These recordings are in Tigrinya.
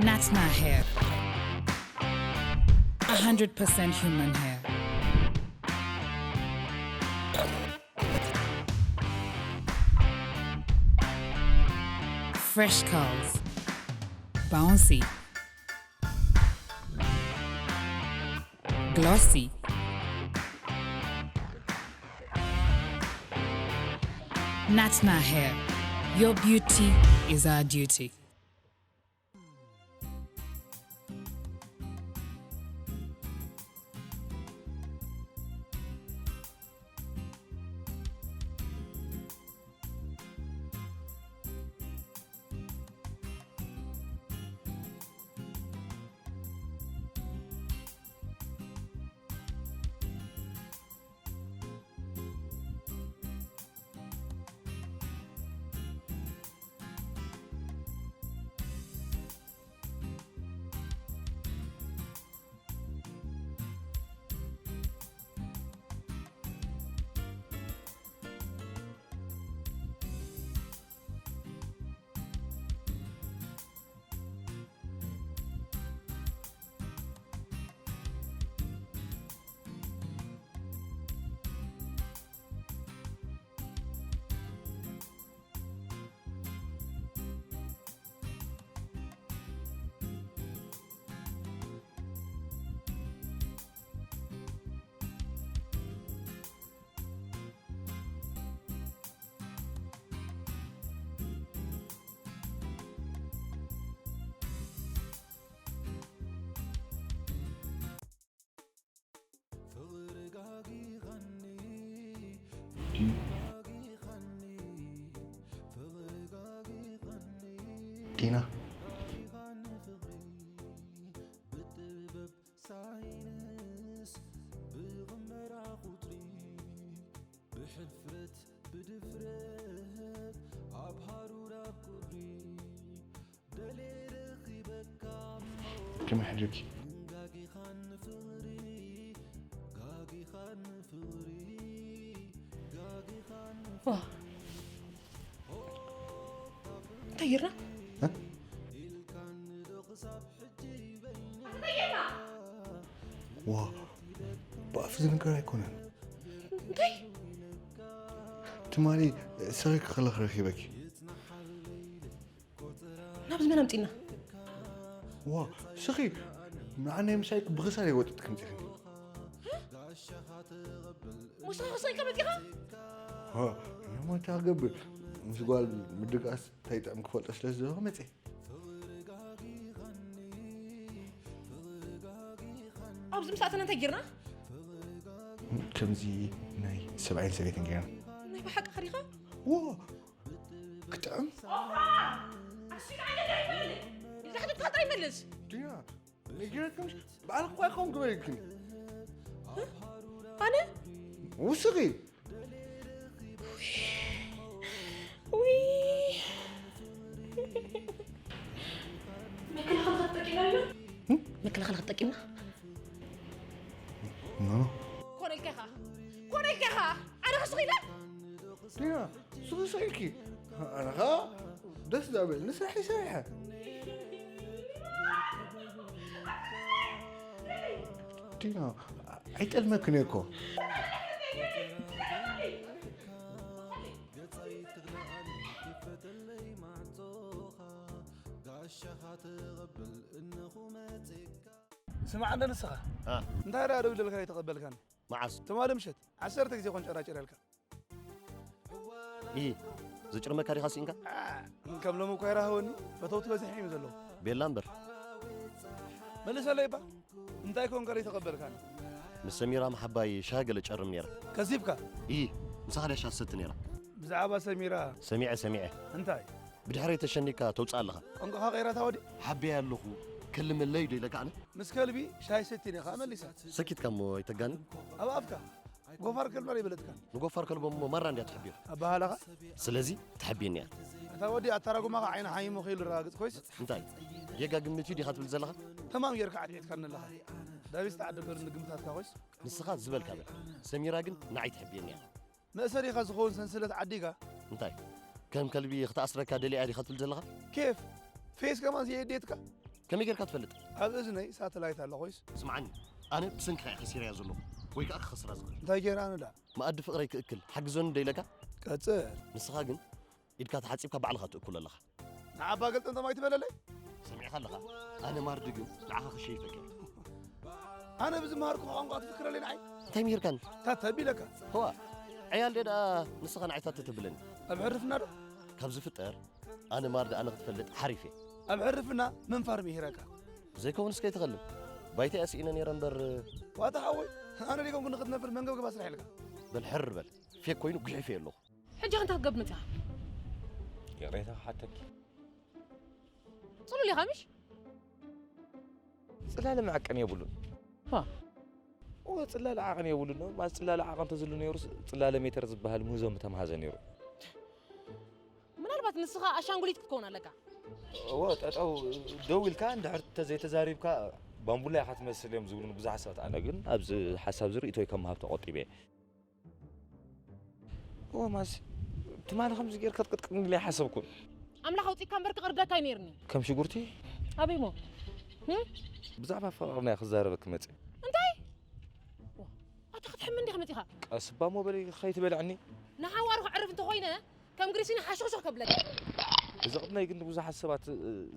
Natna hair. A hundred percent human hair. Fresh curls. Bouncy. Glossy. Natna hair. Your beauty is our duty. ዲና፣ ከመይ ሓዲርኪ? ዋ፣ እንታይ ጌርና? ዋ፣ ብኣፍ ዝንገር ኣይኮነን። እንታይ? ትማሊ ስኺ ክኸለኽ ረኺበኪ። ናብዚ መን ኣምፂና? ዋ፣ ስኺ ንዓናይ ምሳይ ብኽሳድ ይወጥጥ ከምፂኽኒ። ሙስኻ ክስኺ ከመፂኻ? ዋ፣ እሞ እንታይ ክገብር? ምስ ጓል ምድቃስ እንታይ ጥዕም ክፈልጦ ስለ ዝደለኹ መፅየ። ኣብዚ ምስ ኣተና እንታይ ጌርና? ከምዚ ናይ ሰብኣይን ሰበይትን ጌርና። ናይ ብሓቂ ኸዲኻ? ዎ፣ ክጥዕም። ኣሽካ ዓይነት ኣይበል። ዝሕትት ተኸታይ መልስ። ድያ፣ ነጊረክምሽ፣ ባዕልኺ እኳ ይኸውን ክበልክን። ኣነ? ውስኺ። ውይ። መከላኸሊ ክትጠቂምና ኢሉ? መከላኸሊ ክትጠቂምና? ኖ። ኮነ ኢልካ ኢኻ። ኮነ ኢልካ ኢኻ። ኣነ ክስኺ ኢለ? ድያ፣ ስኺ ስኺ ኢልኪ። ኣነ ኸኣ ደስ ዳበል ንስራሕ ይሰርሐ። ዲና፣ ኣይጠልመክን እየ እኮ። ስማዕ እንደ ንስኻ እንታይ ደኣ ደው ኢለልካ ኣይተቐበልካን? መዓስ? ትማሊ ምሸት ዓሰርተ ግዜ ኮን ጨራጭር ያልካ። ኢ ዝጭርመካ ዲኻ ስኢንካ? ከም ሎሚ እኳ ይራህወኒ ፈተውቲ በዚሖም እዮም ዘለዉ። ቤላ እምበር። መልሰለይ እባ እንታይ ኮንካ ዘይተቐበልካኒ? ምስ ሰሚራ ምሓባይ ሻሂ ገለ ጨርም ነይረ። ከሲብካ? ኢ ምሳኻ ድያ ሻሂ ትሰቲ ነይራ? ብዛዕባ ሰሚራ ሰሚዐ ሰሚዐ። እንታይ? ብድሕረይ ተሸኒካ ተውፅኣ ኣለኻ። ቋንቋኻ ቀይራ እታ ወዲ? ሓብየያ ኣለኹ። ከልመለይ ዶ ኢለካ ኣነ? ምስ ከልቢ ሻሂ ሰቲኒ ኸዓ መሊሳ። ሰኪትካ እሞ ኣይተጋንን። ኣብ ኣፍካ ጎፋር ከልቢ ኣይበለትካን። ንጎፋር ከልቦም እሞ ማራ እንድያ ትሕብዮ። ኣበሃህላኻ? ስለዚ ትሕብየኒ እያ። እታ ወዲ ኣተራጉማኻ ዓይና ሓሚሙ ከይሉ ረጋግጽ ኮይስ? እንታይ? ጌጋ ግምት እዩ ዲኻ ትብል ዘለኻ? ተማም ጌርካ ዓትዒትካኒ ኣለኻ። ዳቢስ ተዓደገሉ ንግምታትካ ኮይስ? ንስኻ ዝበልካ በል። ሰሚራ ግን ንዓይ ትሕብየኒ እያ። መእሰሪኻ ዝኸውን ሰንሰለት ዓዲጋ። እንታይ? ከም ከልቢ ክትኣስረካ ደልያ እያ ዲኻ ትብል ዘለኻ? ኬፍ ፌስ ከማን ዘየድየትካ? ከመይ ጌርካ ትፈልጥ? ኣብ እዝነይ ሳተላይት ኣሎ ኮይስ። ስምዓኒ፣ ኣነ ብሰንክኻ እየ ከሲረያ ዘለኹ ወይ ከዓ ክኸስራ ዝኽእል። እንታይ ጌረ ኣነ ደኣ? መኣዲ ፍቕረይ ክእክል ሓግዞኒ ዶ ኢለካ? ቀጽል። ንስኻ ግን ኢድካ ተሓጺብካ ባዕልኻ ትእክሎ ኣለኻ። ንዓባ ገልጠምጠም ኣይትበለለይ። ሰሚዕኻ ኣለኻ? ኣነ ማርዲ ግን ንዓኻ ክሸይፈካ እየ። ኣነ ብዝመሃርኩ ቋንቋ ትፍክረለይ ንዓይ? እንታይ ምሂርካኒ? ታተ ቢለካ። ህዋ፣ ዕያል ደኣ ንስኻ ንዓይ ታተ ተብለኒ? ኣብ ሕርፍና ዶ? ካብ ዝፍጠር ኣነ ማርዲ ኣነ ክትፈልጥ ሓሪፍ እየ። ኣብ ሕርፍና ምንፋር ምሂረካ። ዘይከውንስ ከይትኸልም። ባይታ እያ ስኢነ ነይረ እምበር። ዋታ ሓወይ፣ ኣነ ደይኮንኩ ንኽትነፍር መንገብገባ ስራሕ ኢልካ። በል ሕር በል። ፌክ ኮይኑ ጉሒፈ ኣለኹ። ሕጂ ኣንታ ክትገብር መጺኻ? ይቕሬታ ክሓተኪ። ጽሉል ኢኻ ምሽ? ጽላለ መዐቀኒ የብሉን። ዋ። እወ ጽላለ ዓቐን የብሉን። ማስ ጽላለ ዓቐን ተዝሉ ነይሩስ ጽላለ ሜተር ዝበሃል ምህዞ ምተምሃዘ ነይሩ። ምናልባት ንስኻ ኣሻንጉሊት ክትከውን ኣለካ። እወ ጠጠው ደው ኢልካ እንድሕር ተዘይተዛሪብካ ባምቡላ ኢኻ ትመስል እዮም ዝብሉኒ ብዙሓት ሰባት። ኣነ ግን ኣብዚ ሓሳብ እዚ ርእይቶይ ከም ምሃብ ተቖጢበ እየ። እወ ማሲ ትማሊ ከምዚ ጌርካ ትቅጥቅጥኒ ኢለ ኣይሓሰብኩን። ኣምላኽ ኣውጺእካ እምበር ክቕርደካ እዩ ነይርኒ። ከም ሽጉርቲ ኣበይ እሞ? ብዛዕባ ፍቕርና እየ ክዛረበኪ መጽእ። እንታይ? ኣታ ክትሕሚ እንዲኻ መጺኻ? ቀስ እባ እሞ በሊ ከይትበልዕኒ። ንሓዋሩ ከዕርፍ እንተኾይነ ከም ግሪሲኒ ሓሾኽሾኽ ከብለካ። እዚ ቅድመይ ግን ንብዙሓት ሰባት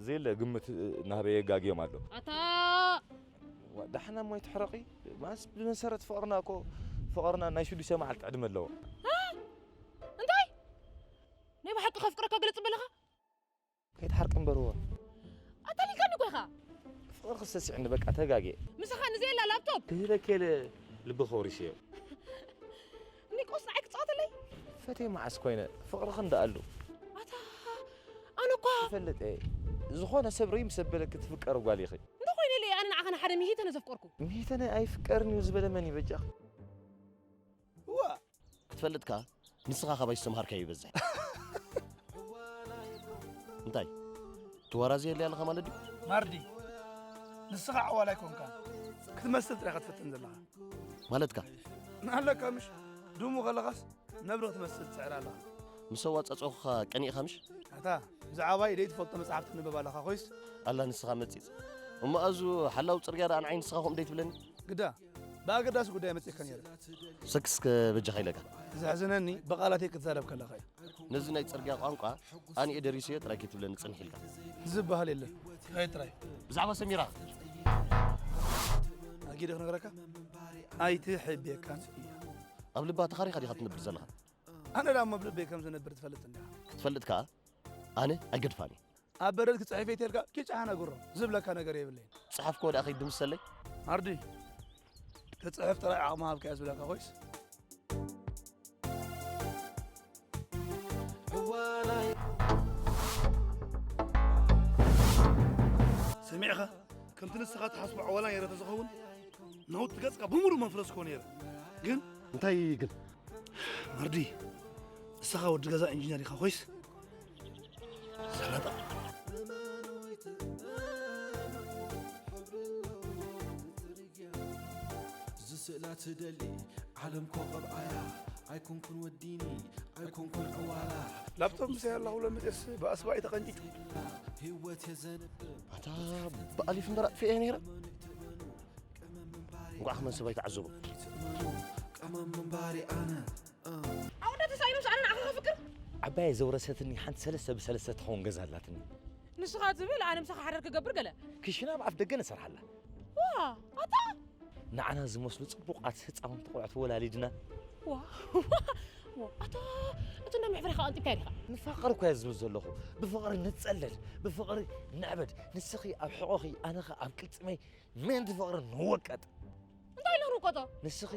ዘየለ ግምት እናሃበ የጋግዮም ኣሎ። ኣታ ዳሕና እሞ ኣይትሕረቒ። ማስ ብመሰረት ፍቕርና እኮ ፍቕርና ናይ ሽዱሽተ መዓልቲ ዕድመ ኣለዎ። እንታይ? ናይ ብሓቂ ከፍቅረካ ገለ ጽበለኻ? ከይትሓርቂ እምበርዎ። ኣታሊልካኒ እኮ ኢኻ። ፍቕርኺ ሰሲዕኒ በቃ ተጋግየ። ምሳኻ ንዘየላ ላፕቶፕ። ክህበኪ ኢለ ልቢ ከውሪሰዮ። ኒቆስ ንዓይ ክጻወተለይ። ፈትየ መዓስ ኮይነ ፍቕርኺ እንዳኣሉ። ኣታ ኣነ እኳ ይፈልጥ እየ። ዝኾነ ሰብ ርይ ምስ ኣበለኪ ትፍቀሪ ጓል ኢኺ። እንተ ኮይነ ኢለ ኣነ ንዓኻ ንሓደ ምሂተነ ዘፍቀርኩ። ምሂተነ ኣይፍቀርን እዩ ዝበለ መን እዩ በጃኺ? እዋ ክትፈልጥ ከኣ ንስኻ ካባይ ዝተምሃርካዮ ይበዝሕ። እንታይ ትዋራዘየለይ ኣለኻ ማለት ድዩ? ማርዲ ንስኻ ዓዋል ኣይኮንካን ክትመስል ጥራይ ኢኻ ትፍትን ዘለኻ። ማለትካ? ንኣለካ ምሽ ድሙ ከለኻስ ነብሪ ክትመስል ትስዕር ኣለኻ። ምስ ኣዋጻጽኦኻ ቀኒእኻ ምሽ? ኣታ ብዛዕባይ ደይትፈልጦ መጽሓፍ ተንብብ ኣለኻ ኮይስ? ኣላ ንስኻ መጺጽ እሞ ኣዙ ሓላው ጽርግያ ደኣ ንዓይ ንስኻ ከምኡ ደይትብለኒ? ግዳ ብኣገዳሲ ጉዳይ መጺእካ ነይረ። ሰክስ ከበጃኻ ኢለካ። ዘሕዝነኒ ብቓላተይ ክትዛረብ ከለኻ እዩ። ነዚ ናይ ጽርግያ ቋንቋ ኣነ እየ ደሪሰዮ ጥራይ ከይትብለኒ ጽንሕ ኢልካ። ዝበሃል የለን። ጥራይ ጥራይ። ብዛዕባ ሰሚራ ኣጊደ ክነግረካ ኣይትሕብየካን እያ። ኣብ ልባ ተኻሪኻ ዲኻ ትነብር ዘለኻ? ኣነ ዳሞ ኣብ ልበይ ከም ዝነብር ትፈልጥ እንዲኻ። ክትፈልጥ ከኣ ኣነ ኣይገድፋን እየ። ኣብ በረድ ክጽሕፍ እየ ተልካ ኪድ ጨሓ ነግሮ ዝብለካ ነገር የብለይን። ጸሓፍክዎ ደኣ ከይድምሰለይ። ኣርዲ ክጽሕፍ ጥራይ ዓቕሚ ሃብካዮ ዝብለካ ኮይስ። ሰሚዕኻ ከምቲ ንስኻ ትሓስቦ ዕዋላ ነይረ ተዝኸውን ናውቲ ገጽካ ብምሉእ መፍረስክዎ ነይረ። ግን እንታይ ግን መርዲ ንስኻ ወዲ ገዛ ኢንጂነር ኢኻ ኮይስ ሰላጣ ዝስእላ ትደሊ ዓለም ኮቐብ ኣያ ኣይኮንኩን ወዲኒ ኣይኮንኩን ዕዋላ ላፕቶፕ ምሳይ ኣላ ኩሎ መፅስ ብኣስባይ ተቐንጭጩ ህይወት የዘንብ ኣታ ብኣሊፍ እምበር ኣጥፊኤ ነይረ እንቋዕ ከመን ሰብ ኣይተዓዘቦ ቀመም ምንባሪ ኣነ ኣወዳት ተሳኢኖም ሰኣነ ንዓኻ ከፍቅር ዓባየ ዘውረሰትኒ ሓንቲ ሰለስተ ብሰለስተ ትኸውን ገዛ ኣላትኒ ንስኻ ትብል ኣነ ምሳኻ ሓዳር ክገብር ገለ ክሽና ኣብ ኣፍ ደገ ንሰርሓላ ዋ ኣታ ንዓና ዝመስሉ ጽቡቓት ህጻውንቲ ቆልዑት ወላሊድና ዋ ዋ ኣታ እቲ እንዳ መሕፈሪኻ ኣንጢብካ ኢኻ ንፋቐር እኮ እየ ዝብል ዘለኹ ብፍቕሪ ንጸለል ብፍቕሪ ንዕበድ ንስኺ ኣብ ሕቖኺ ኣነኸ ኣብ ቅልጽመይ ምእንቲ ፍቕሪ ንወቀጥ እንታይ ኢለ ክንውቀጦ ንስኺ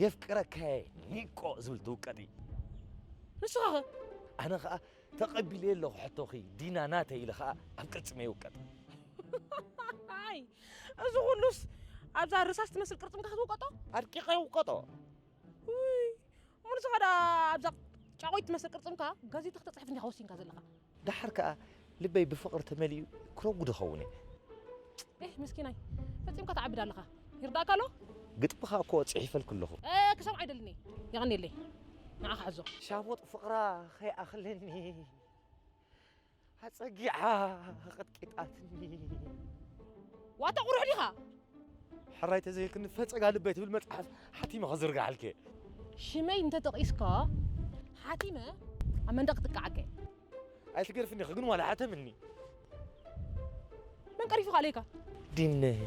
የፍቅረካየ ኒቆ ዝብል ትውቀጢ ንስኻ ኸ ኣነ ኸዓ ተቐቢለየ ኣለኹ ሕቶኺ ዲና ናተይ ኢለ ኸዓ ኣብ ቅልጽመይ ይውቀጥ ኣይ እዚ ኩሉስ ኣብዛ ርሳስ ትመስል ቅርጽምካ ክትውቀጦ ኣድቂቐ ይውቀጦ ውይ እሞ ንስኻ ደኣ ኣብዛ ጫቑት ትመስል ቅርጽምካ ጋዜጣ ክተጽሕፍ እንዲኻ ወሲንካ ዘለኻ ደሓር ከኣ ልበይ ብፍቕሪ ተመሊኡ ክረጉ ዶ ኸውን እየ? ኤህ ምስኪናይ ፈጺምካ ትዓብድ ኣለኻ ይርዳእካ ኣሎ? ግጥምኻ እኮ ጽሒፈልኪ ኣለኹ። ክሰምዓ ኣይደልን እየ የቐንየለይ ንዓኻ ሕዞ። ሻቦጥ ፍቕራ ከይኣኽለኒ ኣጸጊዓ ቐጥቂጣትኒ። ዋታ ቁሩሕ ዲኻ? ሕራይ ተዘይክኒ ፈጸጋ ልበይ ትብል መጽሓፍ ሓቲመ ክዝርግሓልከ። ሽመይ እንተጠቒስካ ሓቲመ ኣብ መንደቕ ጥቃዓከ። ኣይትገርፍኒ ግን ዋላ ሓተምኒ። መን ቀሪፉ ካለይካ? ዲነይ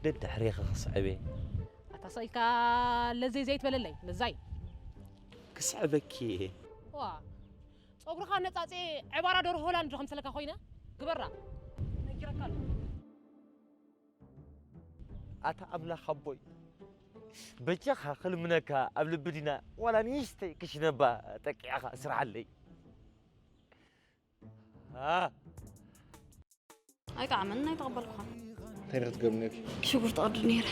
ደድሕሬኻ ክስዕበ። ኣታ ሰኢልካ ለዘይ ዘይትበለለይ ለዛይ። ክስዕበኪ እየ። ዋ ጸጉርኻ ነጻጼ ዕባራ ደሮ ሆላንድ ዶ ከምሰለካ ኮይነ ግበራ። ነጊረካ ኣለኹ። ኣታ ኣምላኽ ኣቦይ በጃኻ ክልምነካ ኣብ ልቢ ዲና ዋላ ንእሽተይ ክሽነባ ጠቂዕኻ ስርሓለይ። ኣይጠዓመን ኣይተቐበልኩኻን። እንታይ ክትገብር ነርኪ? ሽጉርቲ ቀርዲ ነይረ።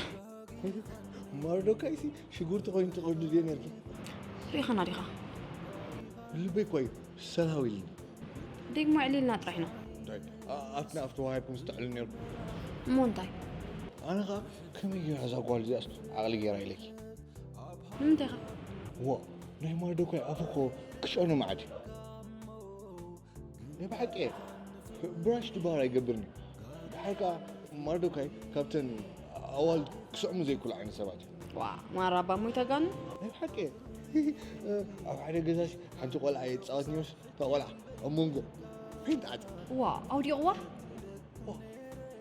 ማርዶካይሲ ሽጉርቲ ኮይኑ ትቐርዲ ድየ ነርኪ? ሪኢኻና ዲኻ? ልበይ እኳ እዩ ሰላው ኢልኒ። ዲግሞ ዕሊልና ጥራሕና። ኣፍና ኣብቲ ዋሃይኩም ዝተዕሉ ነርኩም። እሞ እንታይ? ኣነ ኸዓ ከመይ ገይራ እዛ ጓል እዚኣስ ዓቕሊ ገይራ ኢለኪ። ንምንታይ ኢኻ? ዋ ናይ ማርዶካይ ኣፉ እኮ ክሸኑ መዓት እዩ። ናይ ብሓቂ እየ። ብራሽ ድባር ኣይገብርን እዩ። ድሓር ከዓ ማርዶካይ ካብተን ኣዋልድ ክስዕሙ ዘይክእሉ ዓይነት ሰባት እዩ። ዋ ማራ ኣባ ሞይ ተጋኑ። ናይ ብሓቂ እየ። ኣብ ሓደ ገዛሲ ሓንቲ ቆልዓ እየ ዝፃወት ነይሩስ እታ ቆልዓ ኣብ መንጎ ፌንት ኣትያ። ዋ ኣውዲቕዋ።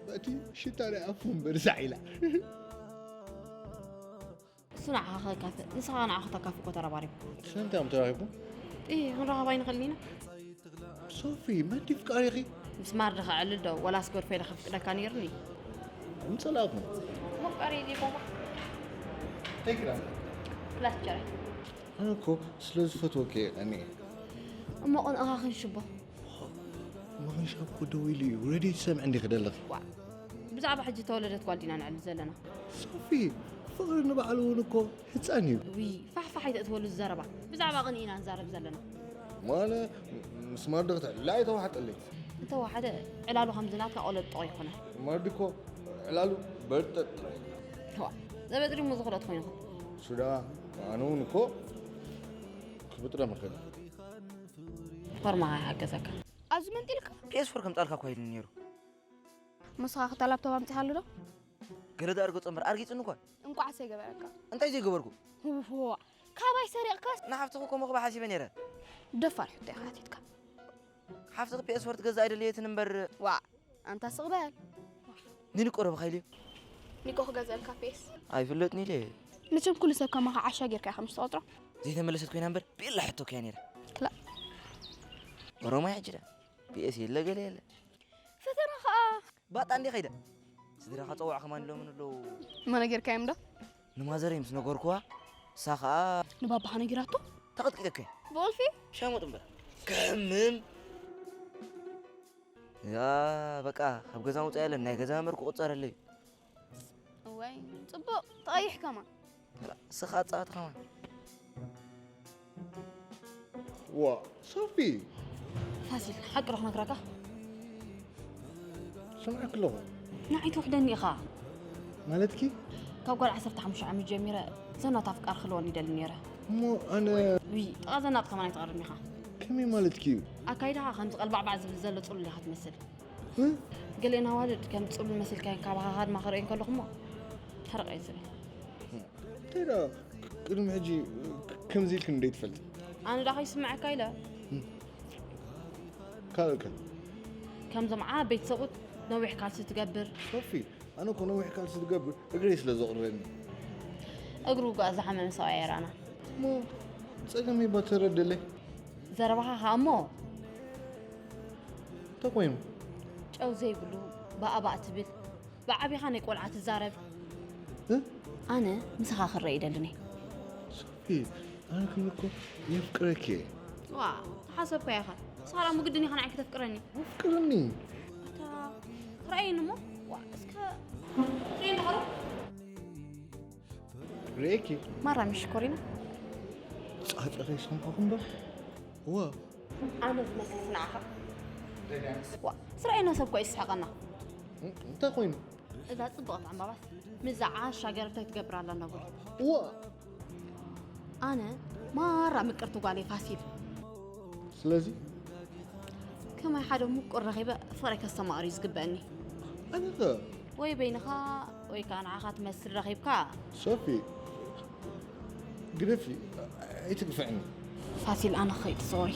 በቲ ሽታ ናይ ኣፉ እምበር ዛዕ ኢላ። እሱ ንዓኻ ከካፍእ ንስኻ ንዓኹ ተካፍእ እኮ ተረባሪቡ። ስለምንታይ እዮም ተራኺብኩም? እ ክንረኸብ ኣይንኽእልን ኢና። ሶፊ መን ድዩ ፍቃሪኺ? ምስ ማርዲ ከዕልል ዶ ወላስ ጎድፈ ኢለ ከፍቅደካ ነይርኒ። ምጸላእኩም። መፍቀሪ ዲቦባ። ተይክራ። ክላስ ቸረ። ኣነ እኮ ስለ ዝፈትወኪ እየ ቀኒኤ። እሞ ቅንእኻ ክንሽቦ። መኸንሻብ እኮ ደው ኢሉ እዩ። ሬድዮ ትሰምዕ እንዲኺ ደለኺ። ዋ ብዛዕባ ሕጂ ተወለደት ጓል ዲና ንዕልል ዘለና። ሶፊ ፍቕሪ ንባዕሉ እውን እኮ ህፃን እዩ። ዊ ፋሕፋሕ ኣይተእትወሉ ዘረባ። ብዛዕባ ቅንኢ ኢና ንዛረብ ዘለና። ማለ ምስ ማርዲ ክትዕልላ ኣይተዋሕጠለይ። እንተወሓደ ዕላሉ ከምዚ ናትካ ቆለጦ ይኮነ። ማርዲ እኮ ዕላሉ በርጠጥ ጥራይ እዩ። ዋ ዘበጥሪሙ ዝኽለት ኮይኑ። ሱዳ ኣነ እውን እኮ ክብጥረ መኸል። ፎርማኻ ይሓገዘካ። ኣብዚ መንጢልካ ፒኤስ ፎር ከምጻልካ እኳ ኢሉኒ ነይሩ። ምስኻ ክታ ላፕቶፕ ኣምጺኻሉ ዶ? ገለ ዳርጎ ጸምበር ኣርጊጽኒ እኳ። እንቋዕ ሰይገበረካ። እንታይ ዘይገበርኩ? ዋእ፣ ካባይ ሰሪቕካስ? ንሓፍትኹ ከምኡ ክባ ሓሲበ ነይረ። ደፋር ሕቶ ኢኻ ኣቲትካ። ሓፍትኺ ፒኤስ ፎር ትገዝእ ኣይደለየትን እምበር። ዋእ፣ ኣንታ ስቕ በል። ንንቆረብኻ ኢሉ እዩ። ኒቆ ክገዝኣልካ ፒኤስ። ኣይፍለጥኒ ኢለ። መቸም ኩሉ ሰብ ከማኻ ዓሻ ጌርካ ኢኻ ምሽ ትቖጽሮ። ዘይተመለሰት ኮይና እምበር ብኢላ ሕቶ ከያ ነይራ። ክላእ። ኦሮማይ ሕጂ ዳ ፒኤስ የለ ገለ የለ። ፈተና ኸኣ። ባጣ እንዲ ኸይደ። ስድራኻ ጸዋዕ ከማን ኢሎምን ኣለዉ። እሞ ነጊርካዮም ዶ? ንማዘረይ ምስ ነገርኩዋ እሳ ኸኣ። ንባባኻ ነጊራቶ? ተቐጥቂጠከ። ብቑልፊ? ሸሙጥ እምበር። ክሕምም። ያ በቃ ካብ ገዛ ውፃ የለን ናይ ገዛ መር ክቁፀረለይ። እዋይ ጽቡቕ ተቐይሕ ከማን። ስኻ ጻት ከማን። ዋ ሶፊ። ፋሲል ሓቂ ዶ ክነግረካ? ስምዓክ ኣለኹ። ንዓይ ትውሕደኒ ኢኻ። ማለትኪ? ካብ ጓል ዓሰርተ ሓሙሽተ ዓመት ጀሚረ ዘናት ኣፍቃር ክህልወኒ ይደሊ ነይረ። እሞ ኣነ ዊ ጥቓ ዘናት ከማን ኣይትቐርብን ኢኻ። ከመይ ማለትኪ እዩ? ኣካይዳኻ ከምዚ ቀልባዕባዕ ዝብል ዘሎ ጽሉል ኢኻ ትመስል። እ? ገሌና ዋልድ ከም ጽሉል መሲልካየን ካባኻ ድማ ክርእየን ከለኹ እሞ ሕርቕ እየ ዝብል። እንታይ ደኣ ቅድሚ ሕጂ ከምዚ ኢልክኒ እንደ ትፈልጥ? ኣነ ደኣ ከይስምዐካ ኢለ። ካልእ ከ? ከምዞም ዓበይቲ ሰብኡት ነዊሕ ካልሲ ትገብር። ሶፊ ኣነ እኮ ነዊሕ ካልሲ ዝገብር እግረይ ስለ ዘቑርረኒ። እግሩ ጓ ዝሓመመ ሰብኣይ የራና። እሞ ጸገመይ ባተረደለይ። ዘረባኻ ኸኣ እሞ እንታይ ኮይኑ? ጨው ዘይብሉ ባእባእ ትብል ብዓቢኻ ናይ ቆልዓ ትዛረብ። እ? ኣነ ምሳኻ ክረአ ይደልን እየ። ሶፊ ኣነ ግን እኮ የፍቅረኪ እየ። ዋ ተሓሰብካ ኢኻ። ሳራ ምግድን ኢኻ ንዓይ ክተፍቅረኒ። ኣፍቅርኒ። ኣታ ርኣየኒ እሞ ዋ እስከ ርኤኒ ኸሎ ርእየኪ ማራ ምሽ ኮሪና ጻጸ ከይሰምዓኹ እምበር። እዋ ኣነ ዝመስልስ ንዓኻ ዋ ስራኤና ሰብ እኮ ይስሕቐና። እንታይ ኮይኑ? እዛ ጽብቕቲ ዕምባባስ ምዛ ዓሻ ገረብታይ ትገብር ኣላ እናጎል እዋ ኣነ ማራ ምቅርቲ ጓለይ ፋሲል ስለዚ ከማይ ሓደ ምቁር ረኺበ ፍቕረይ ከስተማቕር እዩ ዝግበአኒ። ኣነኸ ወይ በይንኻ ወይ ከዓ ንዓኻ ትመስል ረኺብካ። ሶፊ ግደፊ፣ ኣይትግፍዕኒ። ፋሲል፣ ኣነ ኸይድ ሶሪ።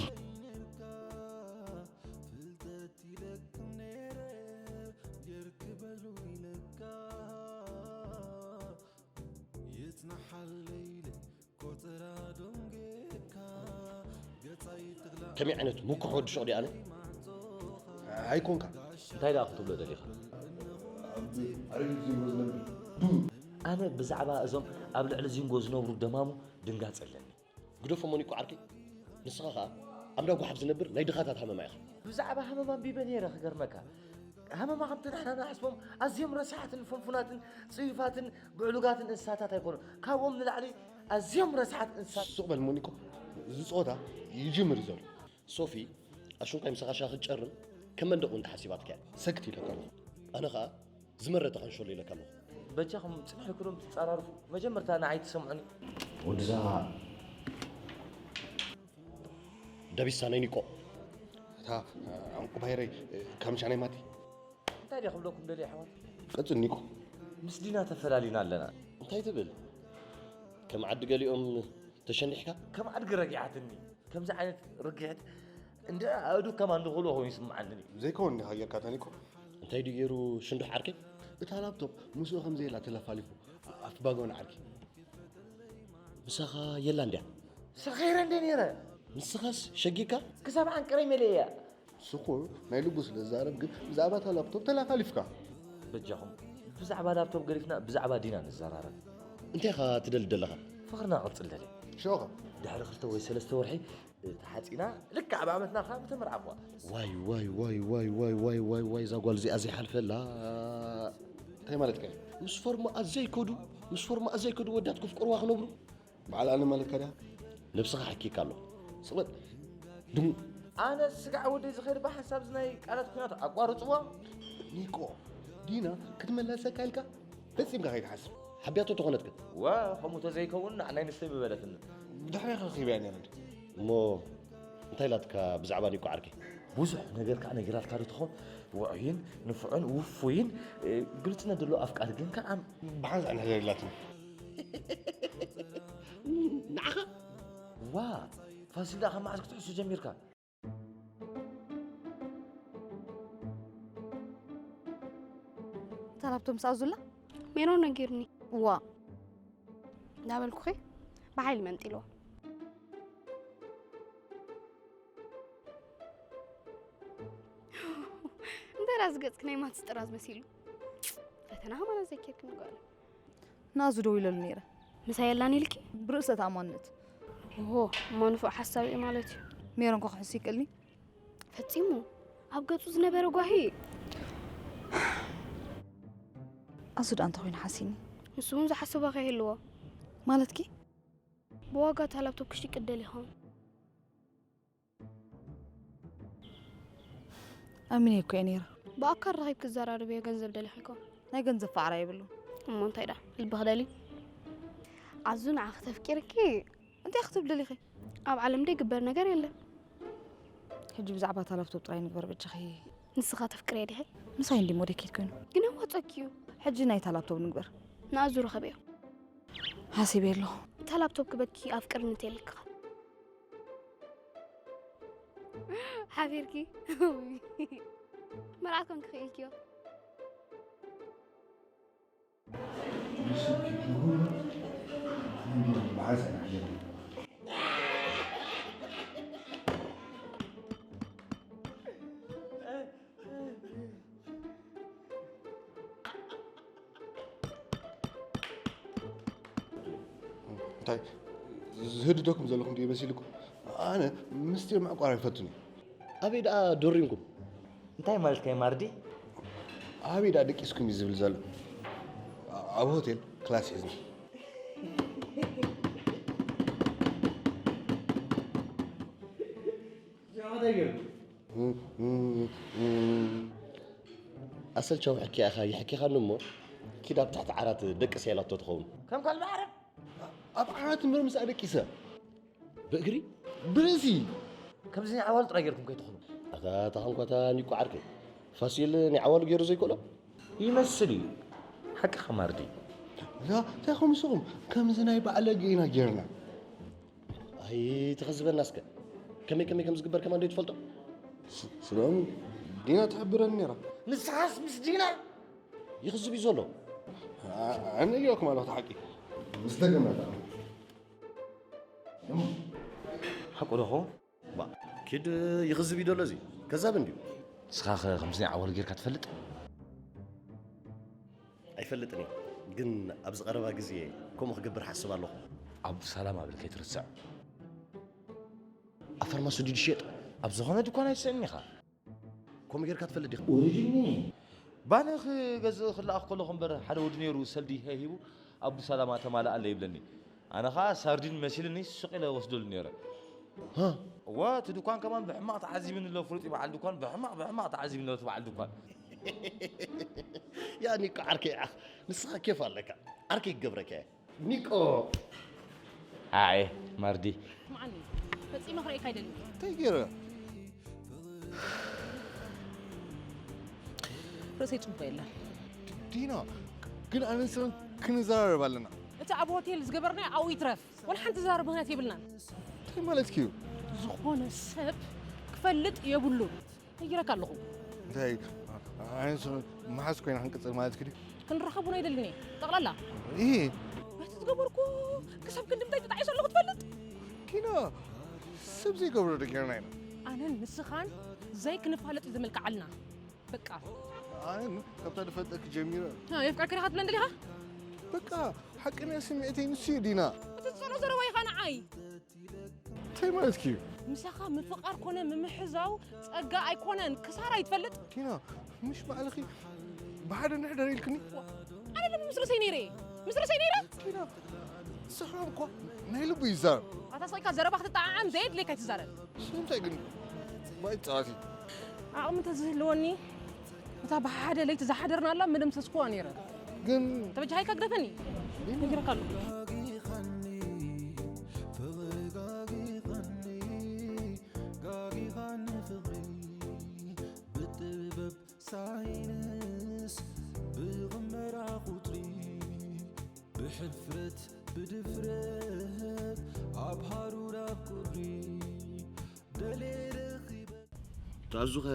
ከመይ ዓይነት ምኩሕ ወዲ ሹቕ ድየ ኣነ? ኣይኮንካ። እንታይ ደኣ ክትብሎ ደሊኻ? ኣነ ብዛዕባ እዞም ኣብ ልዕሊ ዚንጎ ዝነብሩ ደማሙ ድንጋጸ ኣለኒ። ግደፎ ሞኒኮ ዓርከይ፣ ንስኻ ኸኣ ኣብ እንዳ ጓሓፍ ዝነብር ናይ ድኻታት ሃመማ ኢኻ። ብዛዕባ ሃመማ ኣንቢበ ነይረ ክገርመካ። ሃመማ ከምቲ ንሕና ንሓስቦም ኣዝዮም ረሳሓትን ፍንፉናትን ጽዩፋትን ብዕሉጋትን እንስሳታት ኣይኮኑን። ካብኦም ንላዕሊ ኣዝዮም ረሳሓት እንስሳት። ስቕ በል ሞኒኮ፣ እዚ ጸወታ ይጅምር እዩ ዘሎ። ሶፊ ኣሽንኳይ ምሳኻ ሻሂ ክትጨርም ከም መንደቕ እውን ተሓሲባትካ እያ። ሰክት ኢለካ ኣለኹ። ኣነ ኸኣ ዝመረተ ከንሸሎ ኢለካ ኣለኹ። በጃኹም ጽንሕ ኢልኩም ትጸራርፉ። መጀመርታ ንዓይ ትሰምዑኒ። ወድዛ ደቢሳ ናይ ኒቆ። እታ ዕንቁ ባይረይ ካምሻ ናይ ማቲ። እንታይ ድየ ክብለኩም ደልየ ኣሕዋት? ቀጽል ኒቆ። ምስ ዲና ተፈላሊና ኣለና። እንታይ ትብል? ከም ዓዲ ገሊኦም ተሸኒሕካ? ከም ኣድጊ ረጊዓትኒ። ከምዚ ዓይነት ርግሕት እንደ ኣእዱግ ከማን ንኽእሎ ኮይኑ ይስምዓኒ። ዘይከውን እንዲኻ ጌርካ ተኒኮ። እንታይ ድዩ ገይሩ ሽንዱሕ ዓርከይ? እታ ላፕቶፕ ምስኡ ከም ዘየላ ተለፋሊፉ ኣፍ ባጎን ዓርኪ። ምሳኻ የላ እንድያ። ሰኺረ እንደ ነይረ። ንስኻስ ሸጊካ? ክሳብ ዓንቀረይ መለያ። ስኹ ናይ ልቡ ስለ ዝዛረብ ግን ብዛዕባ እታ ላፕቶፕ ተላፋሊፍካ። በጃኹም ብዛዕባ ላፕቶፕ ገዲፍና ብዛዕባ ዲና ንዘራረብ። እንታይ ኢኻ ትደሊ ደለኻ? ፍቕርና ክቕጽል ደልየ። ሸኻ? ድሕሪ ክልተ ወይ ሰለስተ ወርሒ ተሓጺና ልክዕ ኣብ ዓመትና ካብ ተመርዓኹዋ። ዋይ ዋይ ዋይ ዋይ ዋይ ዋይ ዋይ ዋይ እዛ ጓል እዚኣ ዘይሓልፈላ። እንታይ ማለትካ እዩ? ምስ ፎርሞኣ ዘይከዱ ምስ ፎርሞኣ ዘይከዱ ወዳት ክፍቅርዋ ክነብሩ። በዓል ኣነ ማለትካ ድያ? ነብስኻ ሓኪካ ኣሎ። ስቕበል። ድሙ። ኣነ ስጋዕ ወደይ ዝኸይድ ብሓንሳብ እዚ ናይ ቃላት ኩናት ኣቋርጽዎ። ኒቆ ዲና ክትመለሰካ ኢልካ ፈጺምካ ከይትሓስብ። ሓብያቶ ተኾነትካ። ወ ከምኡ ተዘይከውን ንዓናይ ንስተይ ምበለትኒ። ብድሕሬ ከኺብያ ነይረ። እሞ እንታይ ኢላትካ ብዛዕባ ኒቆ ዓርከይ? ብዙሕ ነገር ከዓ ነጊራትካ ዶ ትኸውን? ውዑይን ንፉዕን ውፉይን ግልፅነት ዘለዎ ኣፍቃሪ ግን ከዓ ብሓንሳእ ንሕዘር ኢላትኒ። ንዓኻ? ዋ ፋሲል ደኣ ካብ መዓዝ ክትሕሱ ጀሚርካ? እታ ላፕቶፕ ምስኣ ዙላ ሜሮን ነጊርኒ። ዋ እንዳበልኩኺ ብሓይሊ መንጢልዋ። እንተ ራስ ገጽኪ ናይ ማትስ ጥራዝ መሲሉ። ፈተና ከማና ዘይኬድኪ ንጓለ። ናዙ ደው ኢለሉ ነይረ። ምሳይ የላን ኢልኪ? ብርእሰ ተኣማንነት። ኦሆ፣ እሞ ንፉዕ ሓሳብ እዩ ማለት እዩ። ሜሮን ከ ክሕሱ ይክእልኒ? ፈጺሙ። ኣብ ገጹ ዝነበረ ጓሂ። ኣዙ ደኣ እንተ ኮይኑ ሓሲኒ። ንሱ እውን ዝሓሰቦ ከይህልዎ። ማለትኪ? ብዋጋ እታ ላፕቶፕ ክሽይቅ ደሊኹም። ኣሚነ እኮ እየ ነይረ። ብኣካል ረኺብኪ ክዘራረብዮ ገንዘብ ደሊኺ እኮ። ናይ ገንዘብ ፋዕራ የብሉ። እሞ እንታይ ደኣ ልቢ ክደሊ? ኣዙ ንዓኺ ተፍቂርኪ እንታይ ክትብል ደሊኺ? ኣብ ዓለም ደይግበር ነገር የለን። ሕጂ ብዛዕባ እታ ላፕቶፕ ጥራይ ንግበር በጃኺ። ንስኻ ተፍቅርያ ዲኺ? ምሳይ እንዲ ሞዴኬት ኮይኑ። ግን ኣዋጸኪ እዩ። ሕጂ ናይታ ላፕቶፕ ንግበር። ንኣዙ ርኸብዮ። ሓሲበ ኣለኹ። እታ ላፕቶፕ ክበኪ ኣፍቅርኒ እንተይልክኻ። ሓቢርኪ መርዓት ኮንኪ ክኢልኪዮ። እንታይ ዝህድደኩም ዘለኹም ድዩ መሲልኩም? ኣነ ምስጢር ምዕቋር ኣይፈቱን እዩ። ኣበይ ደኣ ዶሪምኩም? እንታይ ማለትካ እዩ ማርዲ? ኣበይ ደኣ ደቂስኩም እዩ ዝብል ዘሎ? ኣብ ሆቴል ክላስ ሒዝና። ኣሰልቻዊ ሕክያ ኢኻ ይሕኪኻኒ እሞ ኪድ ኣብ ትሕቲ ዓራት ደቅስ ኢላቶ ትኸውን። ከም ካልቢ ዓረብ ኣብ ዓራት እምበር ምስኣ ደቂሰ። ብእግሪ ብርእሲ ከምዚ ናይ ዓዋሉ ጥራይ ጌርኩም ከይትኾኑ። ኣታ ተኸንኳታ ኒቆ ዓርከይ ፋሲል ናይ ዓዋሉ ገይሩ ዘይክእሎ ይመስል እዩ። ሓቅኻ ማርዲ። ላ እንታይ ኹም ንስኹም ከምዚ ናይ ባዕለገ ኢና ጌርና። ኣይትኸዝበና እስከ። ከመይ ከመይ ከም ዝግበር ከማን ዶ ትፈልጦ? ስለኦም ዲና ትሕብረኒ ነይራ። ንስኻስ ምስ ዲና ይኽዝብ እዩ ዘሎ። ኣነ ጌርኩም ኣለኹ ሓቂ ምስ ደገመታ ሓቁ ዶ ኸውን? ባ ኪድ ይኽዝብ እዩ ደሎ እዚ ከዛብ እንድዩ። ንስኻ ኸ ከምዚ ናይ ዓወል ጌርካ ትፈልጥ? ኣይፈልጥን እየ፣ ግን ኣብዚ ቀረባ ግዜ ከምኡ ክገብር ሓስብ ኣለኹ። ኣቡ ሰላም ኣብል ከይትርስዕ። ኣብ ፋርማሲ ድዩ ዝሸጥ? ኣብ ዝኾነ ድኳን ኣይትስእን ኢኻ። ከምኡ ጌርካ ትፈልጥ ዲኻ? ኦሪጂኒ ባኒ ክገዝእ ክለኣኽ ከለኹ እምበር ሓደ ወዲ ነይሩ ሰልዲ ሂቡ ኣቡ ሰላማ ተማልኣለ ይብለኒ። ኣነ ኸዓ ሳርዲን መሲልኒ ስቕ ኢለ ወስደሉ ነይረ። እዋ እቲ ድኳን ከማን ብሕማቕ ተዓዚብኒ ኣሎ። ፍሉጥ በዓል ድኳን ብሕማቕ ብሕማቕ ተዓዚብኒ ኣሎ እቲ በዓል ድኳን። ያ ኒቆ ዓርከይ ዓኽ ንስኻ ኬፍ ኣለካ። ዓርከይ ክገብረካ እየ። ኒቆ ኣየ ማርዲ ስምዓኒ፣ ፈጺመ ክርእየካ ኣይደልን። እንታይ ገይረ ርእሰይ ጽቡቕ የለን። ዲና ግን ኣነን ስረን ክንዘራረብ ኣለና። እቲ ኣብ ሆቴል ዝገበርናዮ ኣብኡ ይትረፍ፣ ወላ ሓንቲ ዝዛረብ ምኽንያት የብልናን። እንታይ ማለት ክዩ? ዝኾነ ሰብ ክፈልጥ የብሉን። ነጊረካ ኣለኹ። እንታይ ኣነን ስረን መሓዝ ኮይና ክንቅጽል ማለት ክዲ? ክንራኸብ እውን ኣይደልን እየ። ጠቕላላ ይሄ በቲ ዝገበርኩ ክሳብ ክንዲ ምንታይ ተጣዒሱ ኣለኹ ትፈልጥ? ዲና ሰብ ዘይገብሮ ዶ ጌርና ኢና። ኣነን ንስኻን ዘይክንፋለጥ እዩ ዘመልክዓልና። በቃ ኣነ ካብታ ዝፈልጠኪ ጀሚረ የፍቀርክኒ ክትብለን ደሊኻ? በቃ ሓቀኛ ስምዒተይ ንሱ እዩ ዲና። እቲ ዝጸሎ ዘረባ ኢኻ ንዓይ። እንታይ ማለት ክዩ? ምሳኻ ምፍቓር ኮነ ምምሕዛው ጸጋ ኣይኮነን፣ ክሳራ ይትፈልጥ። ዲና ምሽ ባዕልኺ ብሓደ ንሕደር ኢልክኒ። ኣነ ድማ ምስ ርእሰይ ነይረ እየ። ምስ ርእሰይ ነይረ። ዲና ንስኻ እኮ ናይ ልቡ ይዛረብ። ኣታ ስቕ ኢልካ ዘረባ ክትጠዓዓም ዘየድልየካ ኣይትዛረብ። ስለምንታይ ግን ባይ ጸዋቲ ዓቕሚ እንተዝህልወኒ እታ ብሓደ ለይቲ ዝሓደርናላ ምደምሰስኩዋ ነይረ። ግን ተበጃሃይካ ግደፈኒ። ነጊረካ ኣለኹ። ተረጋጊኻኒ ተረጋጊኻኒ ፍቕሪ ብጥበብ ሳይንስ ብቕመራ ቁፅሪ ብሕፍረት ብድፍረት ኣብ ሃሩር ኣብ ቁሪ ደልየ ረኺበ ተኣዙኸ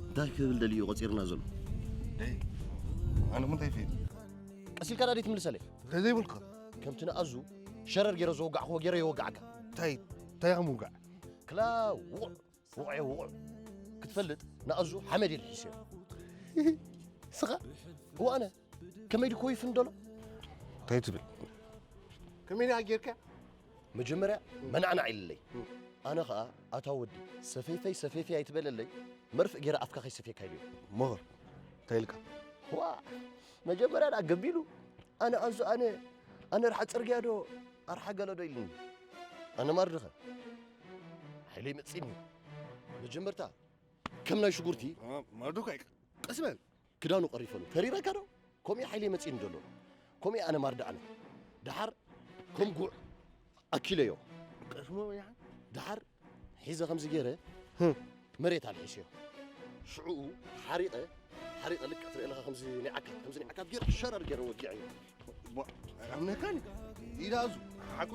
እንታይ ክብል ደልዩ ቆፂርና ዘሎ? ኣነ ሞ እንታይ ፈይድ ቀሲልካ ዳዲ ትምልሰለይ እንተዘይብልካ ከምቲ ንኣዙ ሸረር ገይረ ዝወጋዕክዎ ገይረ የወጋዕካ። እንታይ እንታይ ከም ውጋዕ ክላ ውቑዕ ውቑዕ ውቑዕ ክትፈልጥ ንኣዙ ሓመድ የልሒስዮ። ስኻ እዋነ ከመይ ድኮ ይፍንደሎ እንታይ ትብል ከመይ ዳ ጌርካ መጀመርያ መናዕናዕ ኢልለይ ኣነ ኸኣ ኣታ ወዲ ሰፌፈይ ሰፌፈይ ኣይትበለለይ መርፍእ ገይረ ኣፍካ ከይሰፌካ ኢልዮ ሞኸር እንታይ ኢልካ ዋ መጀመርያ ዳ ገቢሉ ኣነ ኣዙ ኣነ ኣነ ርሓ ጽርግያ ዶ ኣርሓ ገለ ዶ ኢልኒ ኣነ ማርድኸ ሓይለይ መጺኒ መጀመርታ ከም ናይ ሽጉርቲ ማርዱካ ይቀ ቀስ በል ክዳኑ ቀሪፈሉ ተሪረካ ዶ ከምኡ ሓይለይ መጺኒ ዘሎ ከምኡ ኣነ ማርዳ ኣነ ደሓር ከም ጉዕ ኣኪለዮ ቀስሞ ወያሓን ደሓር ሒዘ ከምዚ ገይረ መሬት ኣልሒስዮ ሽዑኡ ሓሪቐ ሓሪቐ ልክዕ ትርኢ ኣለኻ ከምዚ ናይ ዓካት ከምዚ ናይ ዓካት ገይረ ሸረር ገይረ ወጊዐዮ ኣምነካኒ ኢዳዙ ሓቁ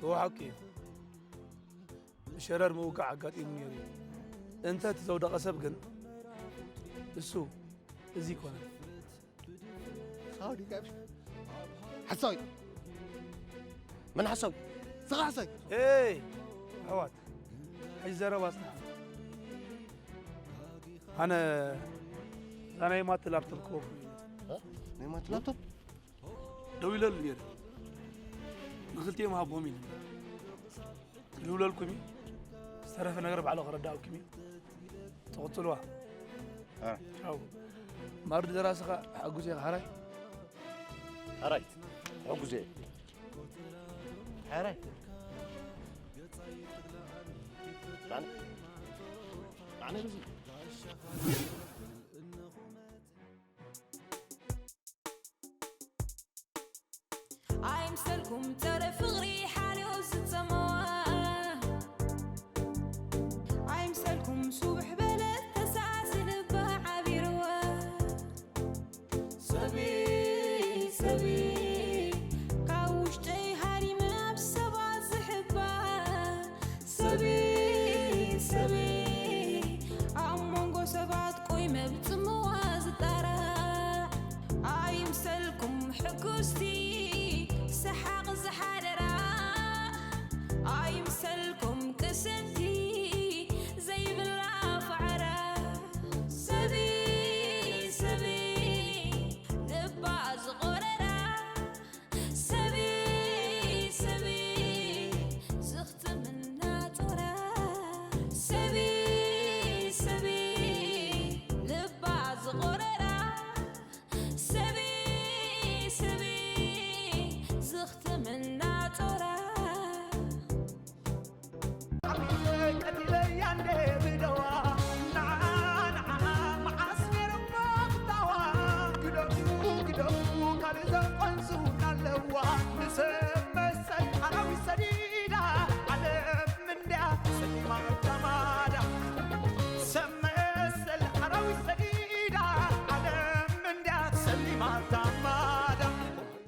እዎ ሓቂ እዩ ብሸረር ምውጋዕ ኣጋጢሙ ነይሩ እዩ እንተ እቲ ዘውደቐ ሰብ ግን እሱ እዚ ይኮነ ሳውዲ ጋብሽ ሓሳዊ መን ሓሳዊ ስኻ ሓሳዊ ኤይ ኣሕዋት ሕጂ ዘረባ ጽንሓ ኣነ እዛ ናይ ማት ላፕቶፕ ክወኩ ናይ ማት ላፕቶፕ ደው ኢለሉ ነይረ ንክልቲኦም ሃቦም ኢለ ክድውለልኩም እዩ ዝተረፈ ነገር ባዕሉ ክረዳእኩም እዩ ትቕፅልዋ ው ማርዲ ደራስኻ ሓጉስ ኢኻ ሓራይ ሓራይ ሕጉዜ ሓራይ ኣይምሰልኩም ጸረ ፍቕሪ ሓልዮ ዝጸመዋ ጾራ ቀቲለያ እንደ ብደዋ ንዓ ንዓ መዓስ ነይሮሞ ክታዋ ግደፉ ግደፉ ካልእ ዘቆንሱ ኣለዋ